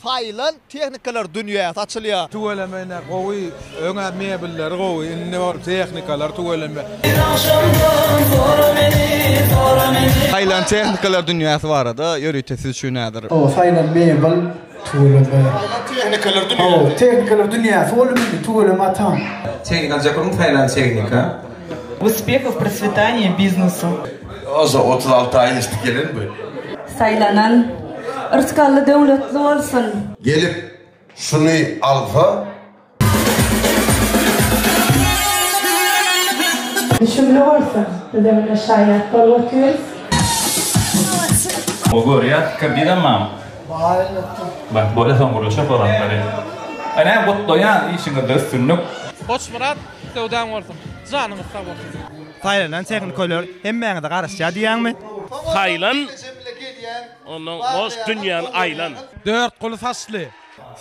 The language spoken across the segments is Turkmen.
Saýlan tehnikalar dünýäsi açylýar. Tüweleme ine gowy öňä mebelleri gowy indi ol tehnikalar tüweleme. Saýlan tehnikalar dünýäsi barada ýörite siz üçin häzir. Hawa saýlan mebel tüweleme. Saýlan tehnikalar dünýäsi. Hawa tehnikalar dünýäsi boldy indi tüweleme atam. Tehnika aljak bolsaň saýlan tehnika. Uspehov proswetaniya biznesu. Oza 36 aý geçdi gelen bu. Saýlanan yrsgally döwletli bolsun. Gelip şuny alsa. Düşümli bolsun. Bizem ine şaýat bolup otyrys. O görýär, kredidem barmy? Bar elbetde. Bak bolýa soň gürleşeris o zatlary. Ene gutlaýan işiňizde üstünlik. Goçmyrat söwdaň bolsun. Janyňyz sag bolsun. Saýlanan tehnikolar hemmäňize garaşýar diýýäňmi? Saýlan ondan goş dünýäni aýlan. Dörtguly saçly.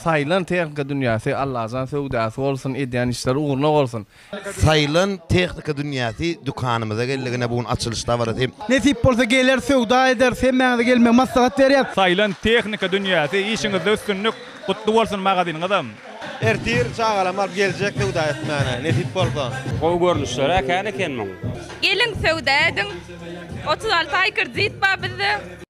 Saýlan tehnika dünýäsi Allajan söwdasy bolsun edýän işleri ugruna bolsun. Saýlan tehnika dünýäsi dükanymyza geldik ine bu gün açylyş dabarasy. Nesip bolsa geler söwda ederis hemmäňize gelmegi maslahat berýäs. Saýlan tehnika dünýäsi işiňizde üstünlik gutly bolsun magazynyňyzam. Ertir çagalamy alyp geljek söwda etmäne nesip bolsa. Gowy görnüşlerä kän eken muň. Geliň söwda ediň. 36 aý kredit bar bizde.